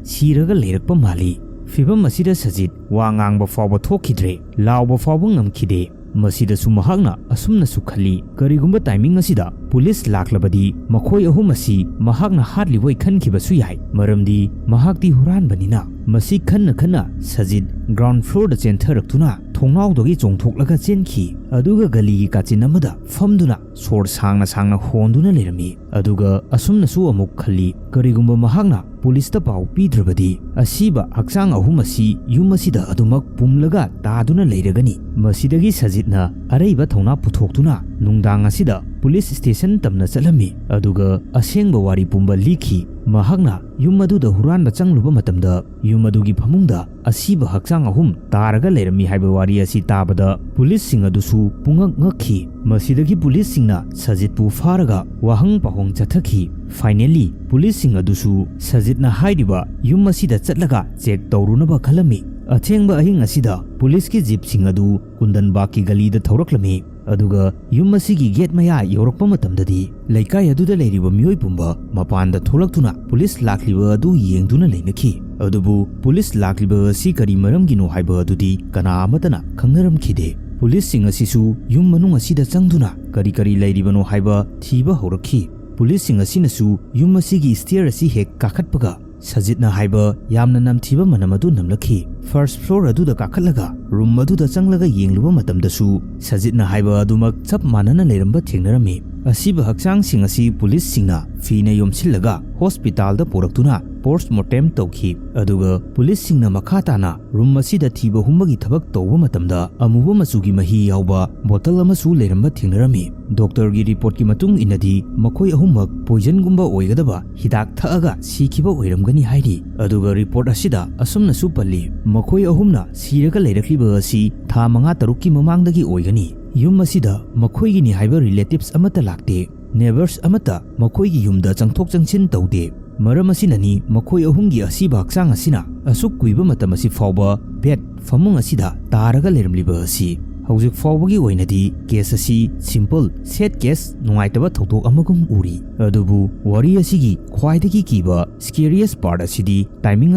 ꯁꯤꯔꯒ ꯂꯩꯔꯛꯄ ꯃꯥꯜꯂꯤ꯫ ꯐꯤꯚꯝ ꯑꯁꯤꯗ ꯁꯖꯤꯠ ꯋꯥ ꯉꯥꯡꯕ ꯐꯥꯎꯕ ꯊꯣꯛꯈꯤꯗ꯭ꯔꯦ, ꯂꯥꯎꯕ ꯐꯥꯎꯕ ꯉꯝꯈꯤꯗꯦ꯫ ꯃꯁꯤꯗꯁꯨ ꯃꯍꯥꯛꯅ ꯑꯁꯨꯝꯅꯁꯨ ꯈꯜꯂꯤ, ꯀꯔꯤꯒꯨꯝꯕ ꯇꯥꯏꯃꯤꯡ ꯑꯁꯤꯗ ꯄꯨꯂꯤꯁ ꯂꯥꯛꯂꯕꯗꯤ ꯃꯈꯣꯏ ꯑꯍꯨꯝ ꯑꯁꯤ ꯃꯍꯥꯛꯅ ꯍꯥꯠꯂꯤꯕꯣꯏ ꯈꯟꯈꯤꯕꯁꯨ ꯌꯥꯏ, ꯃꯔꯝꯗꯤ ꯃꯍꯥꯛꯇꯤ ꯍꯨꯔꯥꯟꯕꯅꯤꯅ꯫ ꯃꯁꯤ ꯈꯟꯅ ꯈꯟꯅ ꯁꯖꯤꯠ ꯒ꯭ꯔꯥꯎꯟ ꯐ꯭ꯂꯣꯔꯗ ꯆꯦꯟꯊꯔꯛꯇꯨꯅ ꯊꯣꯡꯅꯥꯎꯗꯒꯤ ꯆꯣꯡꯊꯣꯛꯂꯒ ꯆꯦꯟꯈꯤ, ꯑꯗꯨꯒ ꯒꯂꯤꯒꯤ ꯀꯥꯆꯤꯟ ꯑꯃꯗ ꯐꯝꯗꯨꯅ ꯁꯣꯔ ꯁꯥꯡꯅ ꯁꯥꯡꯅ ꯍꯣꯟꯗꯨꯅ ꯂꯩꯔꯝꯃꯤ꯫ ꯑꯗꯨꯒ ꯑꯁꯨꯝꯅꯁꯨ ꯑꯃꯨꯛ ꯈꯜꯂꯤ, ꯀꯔꯤꯒꯨꯝꯕ ꯃꯍꯥꯛꯅ ꯄꯨꯂꯤꯁꯇ ꯄꯥꯎ ꯄꯤꯗ꯭ꯔꯕꯗꯤ ꯑꯁꯤꯕ ꯍꯛꯆꯥꯡ ꯑꯍꯨꯝ ꯑꯁꯤ ꯌꯨꯝ ꯑꯁꯤꯗ ꯑꯗꯨꯃꯛ ꯄꯨꯝꯂꯒ ꯇꯥꯗꯨꯅ ꯂꯩꯔꯒꯅꯤ꯫ ꯃꯁꯤꯗꯒꯤ ꯁꯖꯤꯠꯅ ꯑꯔꯩꯕ ꯊꯧꯅꯥ ꯄꯨꯊꯣꯛꯇꯨꯅ ꯅꯨꯡꯗꯥꯡ ꯑꯁꯤꯗ ꯄꯨꯂꯤꯁ ꯁ꯭ꯇꯦꯁꯟ ꯇꯝꯅ ꯆꯠꯂꯝꯃꯤ, ꯑꯗꯨꯒ ꯑꯁꯦꯡꯕ ꯋꯥꯔꯤ ꯄꯨꯝꯕ ꯂꯤꯈꯤ꯫ ꯃꯍꯥꯛꯅ ꯌꯨꯝ ꯑꯗꯨꯗ ꯍꯨꯔꯥꯟꯕ ꯆꯪꯂꯨꯕ ꯃꯇꯝꯗ ꯌꯨꯝ ꯑꯗꯨꯒꯤ ꯐꯃꯨꯡꯗ ꯑꯁꯤꯕ ꯍꯛꯆꯥꯡ ꯑꯍꯨꯝ ꯇꯥꯔꯒ ꯂꯩꯔꯝꯃꯤ ꯍꯥꯏꯕ ꯋꯥꯔꯤ ꯑꯁꯤ ꯇꯥꯕꯗ ꯄꯨꯂꯤꯁꯁꯤꯡ ꯑꯗꯨꯁꯨ ꯄꯨꯡꯉꯛ ꯉꯛꯈꯤ꯫ ꯃꯁꯤꯗꯒꯤ ꯄꯨꯂꯤꯁꯁꯤꯡꯅ ꯁꯖꯤꯠꯄꯨ ꯐꯥꯔꯒ ꯋꯥꯍꯪ ꯄꯥꯎꯍꯪ ꯆꯠꯊꯈꯤ꯫ ꯐꯥꯏꯅꯦꯜꯂꯤ ꯄꯨꯂꯤꯁꯁꯤꯡ ꯑꯗꯨꯁꯨ ꯁꯖꯤꯠꯅ ꯍꯥꯏꯔꯤꯕ ꯌꯨꯝ ꯑꯁꯤꯗ ꯆꯠꯂꯒ ꯆꯦꯛ ꯇꯧꯔꯨꯅꯕ ꯈꯜꯂꯝꯃꯤ꯫ ꯑꯊꯦꯡꯕ ꯑꯍꯤꯡ ꯑꯁꯤꯗ ꯄꯨꯂꯤꯁꯀꯤ ꯖꯤꯞꯁꯤꯡ ꯑꯗꯨ ꯀꯨꯟꯗꯟꯕꯥꯒꯀꯤ ꯒꯂꯤꯗ ꯊꯧꯔꯛꯂꯝꯃꯤ꯫ ꯑꯗꯨꯒ ꯌꯨꯝ ꯑꯁꯤꯒꯤ ꯒꯦꯠ ꯃꯌꯥ ꯌꯧꯔꯛꯄ ꯃꯇꯝꯗꯗꯤ ꯂꯩꯀꯥꯏ ꯑꯗꯨꯗ ꯂꯩꯔꯤꯕ ꯃꯤꯑꯣꯏ ꯄꯨꯝꯕ ꯃꯄꯥꯟꯗ ꯊꯣꯛꯂꯛꯇꯨꯅ ꯄꯨꯂꯤꯁ ꯂꯥꯛꯂꯤꯕ ꯑꯗꯨ ꯌꯦꯡꯗꯨꯅ ꯂꯩꯅꯈꯤ꯫ ꯑꯗꯨꯕꯨ ꯄꯨꯂꯤꯁ ꯂꯥꯛꯂꯤꯕ ꯑꯁꯤ ꯀꯔꯤ ꯃꯔꯝꯒꯤꯅꯣ ꯍꯥꯏꯕ ꯑꯗꯨꯗꯤ ꯀꯅꯥ ꯑꯃꯠꯇꯅ ꯈꯪꯅꯔꯝꯈꯤꯗꯦ꯫ ꯄꯨꯂꯤꯁꯁꯤꯡ ꯑꯁꯤꯁꯨ ꯌꯨꯝ ꯃꯅꯨꯡ ꯑꯁꯤꯗ ꯆꯪꯗꯨꯅ ꯀꯔꯤ ꯀꯔꯤ ꯂꯩꯔꯤꯕꯅꯣ ꯍꯥꯏꯕ ꯊꯤꯕ ꯍꯧꯔꯛꯈꯤ꯫ ꯄꯨꯂꯤꯁꯁꯤꯡ ꯑꯁꯤꯅꯁꯨ ꯌꯨꯝ ꯑꯁꯤꯒꯤ ꯁ꯭ꯇꯦꯌꯔ ꯑꯁꯤ ꯍꯦꯛ ꯀꯥꯈꯠꯄꯒ ꯁꯖꯤꯠꯅ ꯍꯥꯏꯕ ꯌꯥꯝꯅ ꯅꯝꯊꯤꯕ ꯃꯅꯝ ꯑꯗꯨ ꯅꯝꯂꯛꯈꯤ꯫ ꯐꯥꯔꯁ ꯐ꯭ꯂꯣꯔ ꯑꯗꯨꯗ ꯀꯥꯈꯠꯂꯒ ꯔꯨꯝ ꯑꯗꯨꯗ ꯆꯪꯂꯒ ꯌꯦꯡꯂꯨꯕ ꯃꯇꯝꯗꯁꯨ ꯁꯖꯤꯠꯅ ꯍꯥꯏꯕ ꯑꯗꯨꯃꯛ ꯆꯞ ꯃꯥꯟꯅꯅ ꯂꯩꯔꯝꯕ ꯊꯦꯡꯅꯔꯝꯃꯤ꯫ ꯑꯁꯤꯕ ꯍꯛꯆꯥꯡꯁꯤꯡ ꯑꯁꯤ ꯄꯨꯂꯤꯁꯁꯤꯡꯅ ꯐꯤꯅ ꯌꯣꯝꯁꯤꯜꯂꯒ ꯍꯣꯁꯄꯤꯇꯥꯜꯗ ꯄꯨꯔꯛꯇꯨꯅ ꯄꯣꯁ꯭ꯠꯃꯣꯔꯇꯦꯝ ꯇꯧꯈꯤ꯫ ꯑꯗꯨꯒ ꯄꯨꯂꯤꯁꯁꯤꯡꯅ ꯃꯈꯥ ꯇꯥꯅ ꯔꯨꯝ ꯑꯁꯤꯗ ꯊꯤꯕ ꯍꯨꯝꯕꯒꯤ ꯊꯕꯛ ꯇꯧꯕ ꯃꯇꯝꯗ ꯑꯃꯨꯕ ꯃꯆꯨꯒꯤ ꯃꯍꯤ ꯌꯥꯎꯕ ꯕꯣꯇꯜ ꯑꯃꯁꯨ ꯂꯩꯔꯝꯕ ꯊꯦꯡꯅꯔꯝꯃꯤ꯫ ꯗꯣꯛꯇꯔꯒꯤ ꯔꯤꯄꯣꯔꯠꯀꯤ ꯃꯇꯨꯡ ꯏꯟꯅꯗꯤ ꯃꯈꯣꯏ ꯑꯍꯨꯝꯃꯛ ꯄꯣꯏꯖꯟꯒꯨꯝꯕ ꯑꯣꯏꯒꯗꯕ ꯍꯤꯗꯥꯛ ꯊꯛꯑꯒ ꯁꯤꯈꯤꯕ ꯑꯣꯏꯔꯝꯒꯅꯤ ꯍꯥꯏꯔꯤ꯫ ꯑꯗꯨꯒ ꯔꯤꯄꯣꯔꯠ ꯑꯁꯤꯗ ꯑꯁꯨꯝꯅꯁꯨ ꯄꯜꯂꯤ, ꯃꯈꯣꯏ ꯑꯍꯨꯝꯅ ꯁꯤꯔꯒ ꯂꯩꯔꯛꯂꯤꯕ ꯑꯁꯤ ꯊꯥ ꯃꯉꯥ ꯇꯔꯨꯛꯀꯤ ꯃꯃꯥꯡꯗꯒꯤ ꯑꯣꯏꯒꯅꯤ꯫ ꯌꯨꯝ ꯑꯁꯤꯗ ꯃꯈꯣꯏꯒꯤꯅꯤ ꯍꯥꯏꯕ ꯔꯤꯂꯦꯇꯤꯚꯁ ꯑꯃꯠꯇ ꯂꯥꯛꯇꯦ꯫ ꯅꯦꯕꯔꯁ ꯑꯃꯠꯇ ꯃꯈꯣꯏꯒꯤ ꯌꯨꯝꯗ ꯆꯪꯊꯣꯛ ꯆꯪꯁꯤꯟ ꯇꯧꯗꯦ꯫ ꯃꯔꯝ ꯑꯁꯤꯅꯅꯤ ꯃꯈꯣꯏ ꯑꯍꯨꯝꯒꯤ ꯑꯁꯤꯕ ꯍꯛꯆꯥꯡ ꯑꯁꯤꯅ ꯑꯁꯨꯛ ꯀꯨꯏꯕ ꯃꯇꯝ ꯑꯁꯤ ꯐꯥꯎꯕ ꯕꯦꯗ, ꯐꯃꯨꯡ ꯑꯁꯤꯗ ꯇꯥꯔꯒ ꯂꯩꯔꯝꯂꯤꯕ ꯑꯁꯤ꯫ ꯍꯧꯖꯤꯛ ꯐꯥꯎꯕꯒꯤ ꯑꯣꯏꯅꯗꯤ ꯀꯦꯁ ꯑꯁꯤ ꯁꯤꯝꯄꯜ, ꯁꯦꯗ ꯀꯦꯁ, ꯅꯨꯡꯉꯥꯏꯇꯕ ꯊꯧꯗꯣꯛ ꯑꯃꯒꯨꯝ ꯎꯔꯤ꯫ ꯑꯗꯨꯕꯨ ꯋꯥꯔꯤ ꯑꯁꯤꯒꯤ ꯈ꯭ꯋꯥꯏꯗꯒꯤ ꯀꯤꯕ, ꯁ꯭ꯀꯦꯔꯤꯌꯦꯁ ꯄꯥꯔꯠ ꯑꯁꯤꯗꯤ ꯇꯥꯏꯃꯤꯡ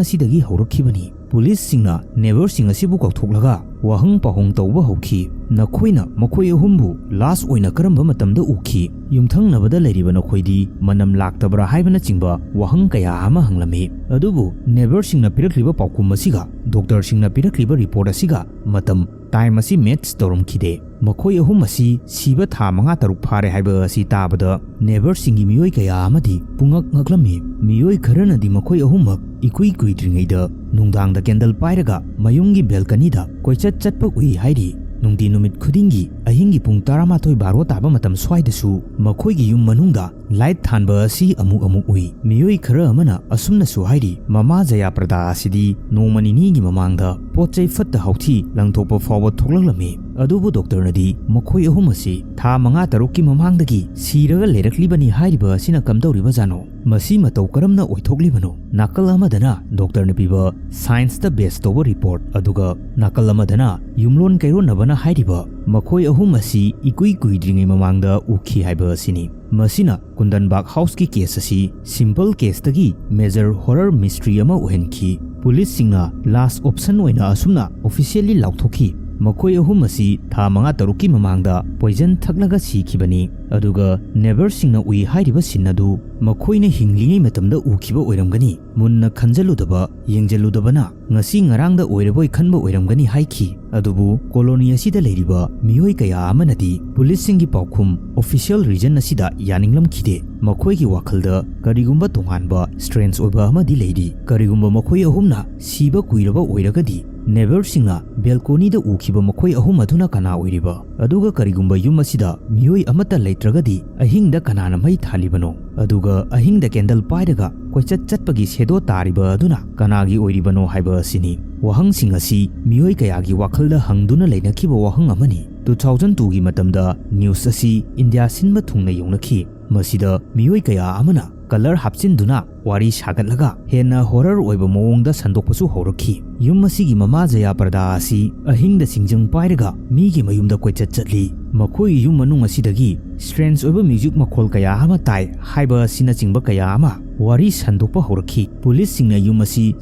ꯑꯁꯤꯗꯒꯤ ꯍꯧꯔꯛꯈꯤꯕꯅꯤ꯫ ꯄꯨꯂꯤꯁꯁꯤꯡꯅ ꯅꯦꯕꯔꯁꯤꯡ ꯑꯁꯤꯕꯨ ꯀꯧꯊꯣꯛꯂꯒ ꯋꯥꯍꯪ ꯄꯥꯎꯍꯪ ꯇꯧꯕ ꯍꯧꯈꯤ꯫ ꯅꯈꯣꯏꯅ ꯃꯈꯣꯏ ꯑꯍꯨꯝꯕꯨ ꯂꯥꯁ ꯑꯣꯏꯅ ꯀꯔꯝꯕ ꯃꯇꯝꯗ ꯎꯈꯤ? ꯌꯨꯝꯊꯪꯅꯕꯗ ꯂꯩꯔꯤꯕ ꯅꯈꯣꯏꯗꯤ ꯃꯅꯝ ꯂꯥꯛꯇꯕ꯭ꯔꯥ ꯍꯥꯏꯕꯅꯆꯤꯡꯕ ꯋꯥꯍꯪ ꯀꯌꯥ ꯑꯃ ꯍꯪꯂꯝꯃꯤ꯫ ꯑꯗꯨꯕꯨ ꯅꯦꯕꯔꯁꯤꯡꯅ ꯄꯤꯔꯛꯂꯤꯕ ꯄꯥꯎꯈꯨꯝ ꯑꯁꯤꯒ ꯗꯣꯛꯇꯔꯁꯤꯡꯅ ꯄꯤꯔꯛꯂꯤꯕ ꯔꯤꯄꯣꯔꯠ ꯑꯁꯤꯒ ꯃꯇꯝ, ꯇꯥꯏꯝ ꯑꯁꯤ ꯃꯦꯠꯆ ꯇꯧꯔꯝꯈꯤꯗꯦ꯫ ꯃꯈꯣꯏ ꯑꯍꯨꯝ ꯑꯁꯤ ꯁꯤꯕ ꯊꯥ ꯃꯉꯥ ꯇꯔꯨꯛ ꯐꯥꯔꯦ ꯍꯥꯏꯕ ꯑꯁꯤ ꯇꯥꯕꯗ ꯅꯦꯕꯔꯁꯤꯡꯒꯤ ꯃꯤꯑꯣꯏ ꯀꯌꯥ ꯑꯃꯗꯤ ꯄꯨꯡꯉꯛ ꯉꯛꯂꯝꯃꯤ꯫ ꯃꯤꯑꯣꯏ ꯈꯔꯅꯗꯤ ꯃꯈꯣꯏ ꯑꯍꯨꯝꯃꯛ ꯏꯀꯨꯏ ꯀꯨꯏꯗ꯭ꯔꯤꯉꯩꯗ ꯅꯨꯡꯗꯥꯡꯗ ꯀꯦꯟꯗꯜ ꯄꯥꯏꯔꯒ ꯃꯌꯨꯝꯒꯤ ꯕꯦꯜꯀꯅꯤꯗ ꯀꯣꯏꯆꯠ ꯆꯠꯄ ꯎꯏ ꯍꯥꯏꯔꯤ꯫ ꯅꯨꯡꯇꯤ ꯅꯨꯃꯤꯠ ꯈꯨꯗꯤꯡꯒꯤ ꯑꯍꯤꯡꯒꯤ ꯄꯨꯡ ꯇꯔꯥꯃꯥꯊꯣꯏ ꯕꯥꯔꯣ ꯇꯥꯕ ꯃꯇꯝ ꯁ꯭ꯋꯥꯏꯗꯁꯨ ꯃꯈꯣꯏꯒꯤ ꯌꯨꯝ ꯃꯅꯨꯡꯗ ꯂꯥꯏꯠ ꯊꯥꯟꯕ ꯑꯁꯤ ꯑꯃꯨꯛ ꯑꯃꯨꯛ ꯎꯏ꯫ ꯃꯤꯑꯣꯏ ꯈꯔ ꯑꯃꯅ ꯑꯁꯨꯝꯅꯁꯨ ꯍꯥꯏꯔꯤ, ꯃꯃꯥ ꯖꯌꯥꯄ꯭ꯔꯗꯥ ꯑꯁꯤꯗꯤ ꯅꯣꯡꯃ ꯅꯤꯅꯤꯒꯤ ꯃꯃꯥꯡꯗ ꯄꯣꯠ ꯆꯩ ꯐꯠꯇ ꯍꯥꯎꯊꯤ ꯂꯪꯊꯣꯛꯄ ꯐꯥꯎꯕ ꯊꯣꯛꯂꯛꯂꯝꯃꯤ꯫ ꯑꯗꯨꯕꯨ ꯗꯣꯛꯇꯔꯅꯗꯤ ꯃꯈꯣꯏ ꯑꯍꯨꯝ ꯑꯁꯤ ꯊꯥ ꯃꯉꯥ ꯇꯔꯨꯛꯀꯤ ꯃꯃꯥꯡꯗꯒꯤ ꯁꯤꯔꯒ ꯂꯩꯔꯛꯂꯤꯕꯅꯤ ꯍꯥꯏꯔꯤꯕ ꯑꯁꯤꯅ ꯀꯝꯗꯧꯔꯤꯕꯖꯥꯠꯅꯣ? ꯃꯁꯤ ꯃꯇꯧ ꯀꯔꯝꯅ ꯑꯣꯏꯊꯣꯛꯂꯤꯕꯅꯣ? ꯅꯥꯀꯜ ꯑꯃꯗꯅ ꯗꯣꯛꯇꯔꯅ ꯄꯤꯕ ꯁꯥꯏꯟꯁꯇ ꯕꯦꯁ ꯇꯧꯕ ꯔꯤꯄꯣꯔꯠ, ꯑꯗꯨꯒ ꯅꯥꯀꯜ ꯑꯃꯗꯅ ꯌꯨꯝꯂꯣꯟ ꯀꯩꯔꯣꯟꯅꯕꯅ ꯍꯥꯏꯔꯤꯕ ꯃꯈꯣꯏ ꯑꯍꯨꯝ ꯑꯁꯤ ꯏꯀꯨꯏ ꯀꯨꯏꯗ꯭ꯔꯤꯉꯩ ꯃꯃꯥꯡꯗ ꯎꯈꯤ ꯍꯥꯏꯕ ꯑꯁꯤꯅꯤ꯫ ꯃꯁꯤꯅ ꯀꯨꯟꯗꯟꯕꯥꯒ ꯍꯥꯎꯁꯀꯤ ꯀꯦꯁ ꯑꯁꯤ ꯁꯤꯝꯄꯜ ꯀꯦꯁꯇꯒꯤ ꯃꯦꯖꯔ ꯍꯣꯔꯔ ꯃꯤꯁꯇ꯭ꯔꯤ ꯑꯃ ꯑꯣꯏꯍꯟꯈꯤ꯫ ꯄꯨꯂꯤꯁꯁꯤꯡꯅ ꯂꯥꯁ ꯑꯣꯞꯁꯟ ꯑꯣꯏꯅ ꯑꯁꯨꯝꯅ ꯑꯣꯐꯤꯁꯤꯌꯦꯜꯂꯤ ꯂꯥꯎꯊꯣꯛꯈꯤ, ꯃꯈꯣꯏ ꯑꯍꯨꯝ ꯑꯁꯤ ꯊꯥ ꯃꯉꯥ ꯇꯔꯨꯛꯀꯤ ꯃꯃꯥꯡꯗ ꯄꯣꯏꯖꯟ ꯊꯛꯂꯒ ꯁꯤꯈꯤꯕꯅꯤ, ꯑꯗꯨꯒ ꯅꯦꯕꯔꯁꯤꯡꯅ ꯎꯏ ꯍꯥꯏꯔꯤꯕ ꯁꯤꯟ ꯑꯗꯨ ꯃꯈꯣꯏꯅ ꯍꯤꯡꯂꯤꯉꯩ ꯃꯇꯝꯗ ꯎꯈꯤꯕ ꯑꯣꯏꯔꯝꯒꯅꯤ꯫ ꯃꯨꯟꯅ ꯈꯟꯖꯜꯂꯨꯗꯕ, ꯌꯦꯡꯖꯜꯂꯨꯗꯕꯅ ꯉꯁꯤ ꯉꯔꯥꯡꯗ ꯑꯣꯏꯔꯕꯣꯏ ꯈꯟꯕ ꯑꯣꯏꯔꯝꯒꯅꯤ ꯍꯥꯏꯈꯤ꯫ ꯑꯗꯨꯕꯨ ꯀꯣꯂꯣꯅꯤ ꯑꯁꯤꯗ ꯂꯩꯔꯤꯕ ꯃꯤꯑꯣꯏ ꯀꯌꯥ ꯑꯃꯅꯗꯤ ꯄꯨꯂꯤꯁꯁꯤꯡꯒꯤ ꯄꯥꯎꯈꯨꯝ, ꯑꯣꯐꯤꯁꯤꯌꯦꯜ ꯔꯤꯖꯟ ꯑꯁꯤꯗ ꯌꯥꯅꯤꯡꯂꯝꯈꯤꯗꯦ꯫ ꯃꯈꯣꯏꯒꯤ ꯋꯥꯈꯜꯗ ꯀꯔꯤꯒꯨꯝꯕ ꯇꯣꯉꯥꯟꯕ ꯁ꯭ꯇ꯭ꯔꯦꯟꯖ ꯑꯣꯏꯕ ꯑꯃꯗꯤ ꯂꯩꯔꯤ꯫ ꯀꯔꯤꯒꯨꯝꯕ ꯃꯈꯣꯏ ꯑꯍꯨꯝꯅ ꯁꯤꯕ ꯀꯨꯏꯔꯕ ꯑꯣꯏꯔꯒꯗꯤ, ꯅꯦꯕꯔꯁꯤꯡꯅ ꯕꯦꯜꯀꯣꯅꯤꯗ ꯎꯈꯤꯕ ꯃꯈꯣꯏ ꯑꯍꯨꯝ ꯑꯗꯨꯅ ꯀꯅꯥ ꯑꯣꯏꯔꯤꯕ? ꯑꯗꯨꯒ ꯀꯔꯤꯒꯨꯝꯕ ꯌꯨꯝ ꯑꯁꯤꯗ ꯃꯤꯑꯣꯏ ꯑꯃꯠꯇ ꯂꯩꯇ꯭ꯔꯒꯗꯤ, ꯑꯍꯤꯡꯗ ꯀꯅꯥꯅ ꯃꯩ ꯊꯥꯜꯂꯤꯕꯅꯣ? ꯑꯗꯨꯒ ꯑꯍꯤꯡꯗ ꯀꯦꯟꯗꯜ ꯄꯥꯏꯔꯒ ꯀꯣꯏꯆꯠ ꯆꯠꯄꯒꯤ ꯁꯦꯗꯣ ꯇꯥꯔꯤꯕ ꯑꯗꯨꯅ ꯀꯅꯥꯒꯤ ꯑꯣꯏꯔꯤꯕꯅꯣ ꯍꯥꯏꯕ ꯑꯁꯤꯅꯤ꯫ ꯋꯥꯍꯪꯁꯤꯡ ꯑꯁꯤ ꯃꯤꯑꯣꯏ ꯀꯌꯥꯒꯤ ꯋꯥꯈꯜꯗ ꯍꯪꯗꯨꯅ ꯂꯩꯅꯈꯤꯕ ꯋꯥꯍꯪ ꯑꯃꯅꯤ꯫ ꯇꯨ ꯊꯥꯎꯖꯟ ꯇꯨꯒꯤ ꯃꯇꯝꯗ ꯅ꯭ꯌꯨꯁ ꯑꯁꯤ ꯏꯟꯗꯤꯌꯥ ꯁꯤꯟꯕ ꯊꯨꯡꯅ ꯌꯧꯅꯈꯤ꯫ ꯃꯁꯤꯗ ꯃꯤꯑꯣꯏ ꯀꯌꯥ ꯑꯃꯅ ꯀꯂꯔ ꯍꯥꯞꯆꯤꯟꯗꯨꯅ ꯋꯥꯔꯤ ꯁꯥꯒꯠꯂꯒ ꯍꯦꯟꯅ ꯍꯣꯔꯔ ꯑꯣꯏꯕ ꯃꯑꯣꯡꯗ ꯁꯟꯗꯣꯛꯄꯁꯨ ꯍꯧꯔꯛꯈꯤ꯫ ꯌꯨꯝ ꯑꯁꯤꯒꯤ ꯃꯃꯥ ꯖꯌꯥ ꯄ꯭ꯔꯗꯥ ꯑꯁꯤ ꯑꯍꯤꯡꯗ ꯁꯤꯡꯖꯪ ꯄꯥꯏꯔꯒ ꯃꯤꯒꯤ ꯃꯌꯨꯝꯗ ꯀꯣꯏꯆꯠ ꯆꯠꯂꯤ꯫ ꯃꯈꯣꯏ ꯌꯨꯝ ꯃꯅꯨꯡ ꯑꯁꯤꯗꯒꯤ ꯁ꯭ꯇ꯭ꯔꯦꯟꯖ ꯑꯣꯏꯕ ꯃ꯭ꯌꯨꯖꯤꯛ ꯃꯈꯣꯜ ꯀꯌꯥ ꯑꯃ ꯇꯥꯏ ꯍꯥꯏꯕ ꯑꯁꯤꯅꯆꯤꯡꯕ ꯀꯌꯥ ꯑꯃ ꯋꯥꯔꯤ ꯁꯟꯗꯣꯛꯄ ꯍꯧꯔꯛꯈꯤ꯫ ꯄꯨꯂꯤꯁꯁꯤꯡꯅ ꯌꯨꯝ ꯑꯁꯤ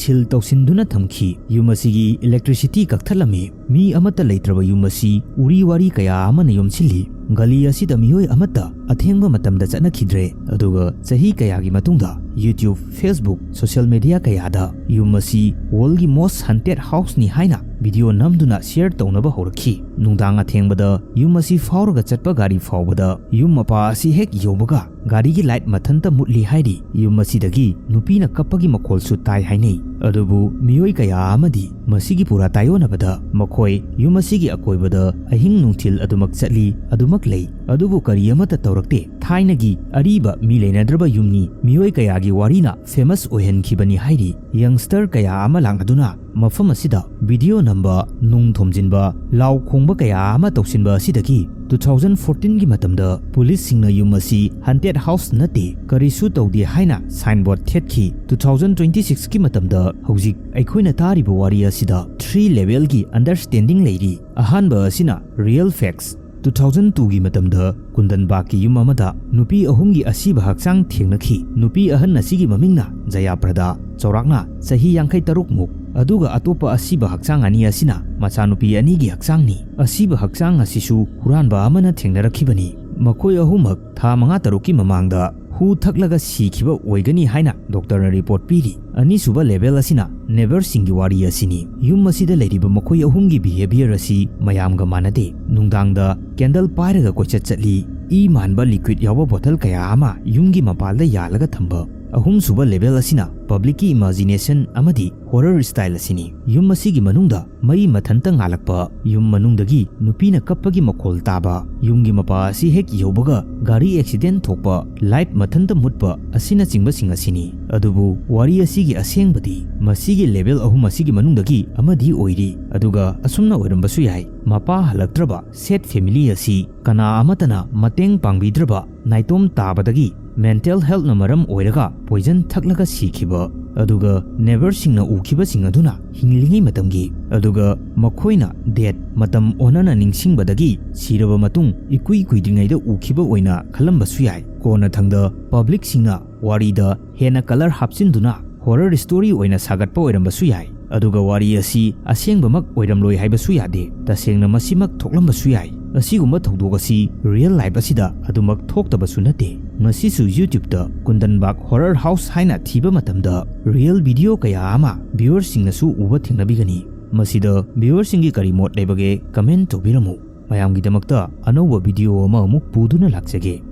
ꯁꯤꯜ ꯇꯧꯁꯤꯟꯗꯨꯅ ꯊꯝꯈꯤ꯫ ꯌꯨꯝ ꯑꯁꯤꯒꯤ ꯏꯂꯦꯛꯇ꯭ꯔꯤꯁꯤꯇꯤ ꯀꯛꯊꯠꯂꯝꯃꯤ꯫ ꯃꯤ ꯑꯃꯠꯇ ꯂꯩꯇ꯭ꯔꯕ ꯌꯨꯝ ꯑꯁꯤ ꯎꯔꯤ ꯋꯥꯔꯤ ꯀꯌꯥ ꯑꯃꯅ ꯌꯣꯝꯁꯤꯜꯂꯤ꯫ ꯒꯂꯤ ꯑꯁꯤꯗ ꯃꯤꯑꯣꯏ ꯑꯃꯠꯇ ꯑꯊꯦꯡꯕ ꯃꯇꯝꯗ ꯆꯠꯅꯈꯤꯗ꯭ꯔꯦ꯫ ꯑꯗꯨꯒ ꯆꯍꯤ ꯀꯌꯥꯒꯤ ꯃꯇꯨꯡꯗ YouTube, Facebook, ꯁꯣꯁꯤꯌꯦꯜ ꯃꯤꯗꯤꯌꯥ ꯀꯌꯥꯗ ꯌꯨꯝ ꯑꯁꯤ ꯋꯥꯔꯜꯒꯤ ꯃꯣꯁ ꯍꯟꯇꯦꯗ ꯍꯥꯎꯁꯅꯤ ꯍꯥꯏꯅ ꯚꯤꯗꯤꯑꯣ ꯅꯝꯗꯨꯅ ꯁꯤꯌꯔ ꯇꯧꯅꯕ ꯍꯧꯔꯛꯈꯤ꯫ ꯅꯨꯡꯗꯥꯡ ꯑꯊꯦꯡꯕꯗ ꯌꯨꯝ ꯑꯁꯤ ꯐꯥꯎꯔꯒ ꯆꯠꯄ ꯒꯥꯔꯤ ꯐꯥꯎꯕꯗ ꯌꯨꯝ ꯃꯄꯥ ꯑꯁꯤ ꯍꯦꯛ ꯌꯧꯕꯒ ꯒꯥꯔꯤꯒꯤ ꯂꯥꯏꯠ ꯃꯊꯟꯇ ꯃꯨꯠꯂꯤ ꯍꯥꯏꯔꯤ꯫ ꯌꯨꯝ ꯑꯁꯤꯗꯒꯤ ꯅꯨꯄꯤꯅ ꯀꯞꯄꯒꯤ ꯃꯈꯣꯜꯁꯨ ꯇꯥꯏ ꯍꯥꯏꯅꯩ꯫ ꯑꯗꯨꯕꯨ ꯃꯤꯑꯣꯏ ꯀꯌꯥ ꯑꯃꯗꯤ ꯃꯁꯤꯒꯤ ꯄꯨꯔꯥ ꯇꯥꯏꯑꯣꯟꯅꯕꯗ ꯃꯈꯣꯏ ꯌꯨꯝ ꯑꯁꯤꯒꯤ ꯑꯀꯣꯏꯕꯗ ꯑꯍꯤꯡ ꯅꯨꯡꯊꯤꯜ ꯑꯗꯨꯃꯛ ꯆꯠꯂꯤ, ꯑꯗꯨꯃꯛ ꯂꯩ, ꯑꯗꯨꯕꯨ ꯀꯔꯤ ꯑꯃꯠꯇ ꯇꯧꯔꯛꯇꯦ꯫ ꯊꯥꯏꯅꯒꯤ ꯑꯔꯤꯕ ꯃꯤ ꯂꯩꯅꯗ꯭ꯔꯕ ꯌꯨꯝꯅꯤ꯫ ꯃꯤꯑꯣꯏ ꯀꯌꯥꯒꯤ ꯋꯥꯔꯤꯅ ꯐꯦꯃꯁ ꯑꯣꯏꯍꯟꯈꯤꯕꯅꯤ ꯍꯥꯏꯔꯤ꯫ ꯌꯪꯁꯇꯔ ꯀꯌꯥ ꯑꯃ ꯂꯥꯛꯅꯗꯨꯅ ꯃꯐꯝ ꯑꯁꯤꯗ ꯚꯤꯗꯤꯑꯣ ꯅꯝꯕ, ꯅꯨꯡ ꯊꯣꯝꯖꯤꯟꯕ, ꯂꯥꯎ ꯈꯣꯡꯕ ꯀꯌꯥ ꯑꯃ ꯇꯧꯁꯤꯟꯕ ꯑꯁꯤꯗꯒꯤ two thousand fourteen ꯒꯤ ꯃꯇꯝꯗ ꯄꯨꯂꯤꯁꯁꯤꯡꯅ ꯌꯨꯝ ꯑꯁꯤ ꯍꯟꯇꯦꯗ ꯍꯥꯎꯁ ꯅꯠꯇꯦ, ꯀꯔꯤꯁꯨ ꯇꯧꯗꯦ ꯍꯥꯏꯅ signboard ꯊꯦꯠꯈꯤ꯫ Two thousand twenty six ꯀꯤ ꯃꯇꯝꯗ ꯍꯧꯖꯤꯛ ꯑꯩꯈꯣꯏꯅ ꯇꯥꯔꯤꯕ ꯋꯥꯔꯤ ꯑꯁꯤꯗ ꯊ꯭ꯔꯤ ꯂꯦꯚꯦꯜꯒꯤ ꯑꯟꯗꯔꯁ꯭ꯇꯦꯟꯗꯤꯡ ꯂꯩꯔꯤ꯫ ꯑꯍꯥꯟꯕ ꯑꯁꯤꯅ real fix. Two thousand two ꯒꯤ ꯃꯇꯝꯗ ꯀꯨꯟꯗꯟꯕꯥꯒꯀꯤ ꯌꯨꯝ ꯑꯃꯗ ꯅꯨꯄꯤ ꯑꯍꯨꯝꯒꯤ ꯑꯁꯤꯕ ꯍꯛꯆꯥꯡ ꯊꯦꯡꯅꯈꯤ꯫ ꯅꯨꯄꯤ ꯑꯍꯟ ꯑꯁꯤꯒꯤ ꯃꯃꯤꯡꯅ ꯖꯌꯥꯄ꯭ꯔꯗꯥ, ꯆꯥꯎꯔꯥꯛꯅ ꯆꯍꯤ ꯌꯥꯡꯈꯩ ꯇꯔꯨꯛ ꯃꯨꯛ, ꯑꯗꯨꯒ ꯑꯇꯣꯞꯄ ꯑꯁꯤꯕ ꯍꯛꯆꯥꯡ ꯑꯅꯤ ꯑꯁꯤꯅ ꯃꯆꯥꯅꯨꯄꯤ ꯑꯅꯤꯒꯤ ꯍꯛꯆꯥꯡꯅꯤ꯫ ꯑꯁꯤꯕ ꯍꯛꯆꯥꯡ ꯑꯁꯤꯁꯨ ꯍꯨꯔꯥꯟꯕ ꯑꯃꯅ ꯊꯦꯡꯅꯔꯛꯈꯤꯕꯅꯤ꯫ ꯃꯈꯣꯏ ꯑꯍꯨꯝꯃꯛ ꯊꯥ ꯃꯉꯥ ꯇꯔꯨꯛꯀꯤ ꯃꯃꯥꯡꯗ ꯍꯨ ꯊꯛꯂꯒ ꯁꯤꯈꯤꯕ ꯑꯣꯏꯒꯅꯤ ꯍꯥꯏꯅ ꯗꯣꯛꯇꯔꯅ ꯔꯤꯄꯣꯔꯠ ꯄꯤꯔꯤ꯫ ꯑꯅꯤꯁꯨꯕ ꯂꯦꯚꯦꯜ ꯑꯁꯤꯅ ꯅꯦꯕꯔꯁꯤꯡꯒꯤ ꯋꯥꯔꯤ ꯑꯁꯤꯅꯤ꯫ ꯌꯨꯝ ꯑꯁꯤꯗ ꯂꯩꯔꯤꯕ ꯃꯈꯣꯏ ꯑꯍꯨꯝꯒꯤ ꯕꯤꯍꯦꯕꯤꯌꯔ ꯑꯁꯤ ꯃꯌꯥꯝꯒ ꯃꯥꯟꯅꯗꯦ꯫ ꯅꯨꯡꯗꯥꯡꯗ ꯀꯦꯟꯗꯜ ꯄꯥꯏꯔꯒ ꯀꯣꯏꯆꯠ ꯆꯠꯂꯤ, ꯏ ꯃꯥꯟꯕ ꯂꯤꯀ꯭ꯋꯤꯗ ꯌꯥꯎꯕ ꯕꯣꯇꯜ ꯀꯌꯥ ꯑꯃ ꯌꯨꯝꯒꯤ ꯃꯄꯥꯜꯗ ꯌꯥꯜꯂꯒ ꯊꯝꯕ꯫ ꯑꯍꯨꯝꯁꯨꯕ ꯂꯦꯚꯦꯜ ꯑꯁꯤꯅ ꯄꯕ꯭ꯂꯤꯛꯀꯤ ꯏꯃꯥꯖꯤꯅꯦꯁꯟ ꯑꯃꯗꯤ ꯍꯣꯔꯔ ꯁ꯭ꯇꯥꯏꯜ ꯑꯁꯤꯅꯤ꯫ ꯌꯨꯝ ꯑꯁꯤꯒꯤ ꯃꯅꯨꯡꯗ ꯃꯩ ꯃꯊꯟꯇ ꯉꯥꯜꯂꯛꯄ, ꯌꯨꯝ ꯃꯅꯨꯡꯗꯒꯤ ꯅꯨꯄꯤꯅ ꯀꯞꯄꯒꯤ ꯃꯈꯣꯜ ꯇꯥꯕ, ꯌꯨꯝꯒꯤ ꯃꯄꯥ ꯑꯁꯤ ꯍꯦꯛ ꯌꯧꯕꯒ ꯒꯥꯔꯤ ꯑꯦꯛꯁꯤꯗꯦꯟ ꯊꯣꯛꯄ, ꯂꯥꯏꯠ ꯃꯊꯟꯇ ꯃꯨꯠꯄ ꯑꯁꯤꯅꯆꯤꯡꯕꯁꯤꯡ ꯑꯁꯤꯅꯤ꯫ ꯑꯗꯨꯕꯨ ꯋꯥꯔꯤ ꯑꯁꯤꯒꯤ ꯑꯁꯦꯡꯕꯗꯤ ꯃꯁꯤꯒꯤ ꯂꯦꯚꯦꯜ ꯑꯍꯨꯝ ꯑꯁꯤꯒꯤ ꯃꯅꯨꯡꯗꯒꯤ ꯑꯃꯗꯤ ꯑꯣꯏꯔꯤ꯫ ꯑꯗꯨꯒ ꯑꯁꯨꯝꯅ ꯑꯣꯏꯔꯝꯕꯁꯨ ꯌꯥꯏ, ꯃꯄꯥ ꯍꯜꯂꯛꯇ꯭ꯔꯕ ꯁꯦꯠ ꯐꯦꯃꯤꯂꯤ ꯑꯁꯤ ꯀꯅꯥ ꯑꯃꯠꯇꯅ ꯃꯇꯦꯡ ꯄꯥꯡꯕꯤꯗ꯭ꯔꯕ ꯅꯥꯏꯇꯣꯝ ꯇꯥꯕꯗꯒꯤ ꯃꯦꯟꯇꯦꯜ ꯍꯦꯜꯊꯅ ꯃꯔꯝ ꯑꯣꯏꯔꯒ ꯄꯣꯏꯖꯟ ꯊꯛꯂꯒ ꯁꯤꯈꯤꯕ, ꯑꯗꯨꯒ ꯅꯦꯕꯔꯁꯤꯡꯅ ꯎꯈꯤꯕꯁꯤꯡ ꯑꯗꯨꯅ ꯍꯤꯡꯂꯤꯉꯩ ꯃꯇꯝꯒꯤ, ꯑꯗꯨꯒ ꯃꯈꯣꯏꯅ ꯗꯦꯠ ꯃꯇꯝ ꯑꯣꯟꯅꯅ ꯅꯤꯡꯁꯤꯡꯕꯗꯒꯤ ꯁꯤꯔꯕ ꯃꯇꯨꯡ ꯏꯀꯨꯏ ꯀꯨꯏꯗ꯭ꯔꯤꯉꯩꯗ ꯎꯈꯤꯕ ꯑꯣꯏꯅ ꯈꯜꯂꯝꯕꯁꯨ ꯌꯥꯏ꯫ ꯀꯣꯟꯅꯊꯪꯗ ꯄꯕ꯭ꯂꯤꯛꯁꯤꯡꯅ ꯋꯥꯔꯤꯗ ꯍꯦꯟꯅ ꯀꯂꯔ ꯍꯥꯞꯆꯤꯟꯗꯨꯅ ꯍꯣꯔꯔ ꯁ꯭ꯇꯣꯔꯤ ꯑꯣꯏꯅ ꯁꯥꯒꯠꯄ ꯑꯣꯏꯔꯝꯕꯁꯨ ꯌꯥꯏ꯫ ꯑꯗꯨꯒ ꯋꯥꯔꯤ ꯑꯁꯤ ꯑꯁꯦꯡꯕꯃꯛ ꯑꯣꯏꯔꯝꯂꯣꯏ ꯍꯥꯏꯕꯁꯨ ꯌꯥꯗꯦ꯫ ꯇꯁꯦꯡꯅ ꯃꯁꯤꯃꯛ ꯊꯣꯛꯂꯝꯕꯁꯨ ꯌꯥꯏ꯫ ꯑꯁꯤꯒꯨꯝꯕ ꯊꯧꯗꯣꯛ ꯑꯁꯤ ꯔꯤꯌꯦꯜ ꯂꯥꯏꯐ ꯑꯁꯤꯗ ꯑꯗꯨꯃꯛ ꯊꯣꯛꯇꯕꯁꯨ ꯅꯠꯇꯦ꯫ ꯉꯁꯤꯁꯨ YouTube ꯇ ꯀꯨꯟꯗꯟꯕꯥꯒ ꯍꯣꯔꯔ ꯍꯥꯎꯁ ꯍꯥꯏꯅ ꯊꯤꯕ ꯃꯇꯝꯗ ꯔꯤꯌꯦꯜ ꯚꯤꯗꯤꯑꯣ ꯀꯌꯥ ꯑꯃ ꯚ꯭ꯌꯨꯋꯔꯁꯤꯡꯅꯁꯨ ꯎꯕ ꯊꯦꯡꯅꯕꯤꯒꯅꯤ꯫ ꯃꯁꯤꯗ ꯚ꯭ꯌꯨꯋꯔꯁꯤꯡꯒꯤ ꯀꯔꯤ ꯃꯣꯠ ꯂꯩꯕꯒꯦ ꯀꯃꯦꯟ ꯇꯧꯕꯤꯔꯝꯃꯨ꯫ ꯃꯌꯥꯝꯒꯤꯗꯃꯛꯇ ꯑꯅꯧꯕ ꯚꯤꯗꯤꯑꯣ ꯑꯃ ꯑꯃꯨꯛ ꯄꯨꯗꯨꯅ ꯂꯥꯛꯆꯒꯦ꯫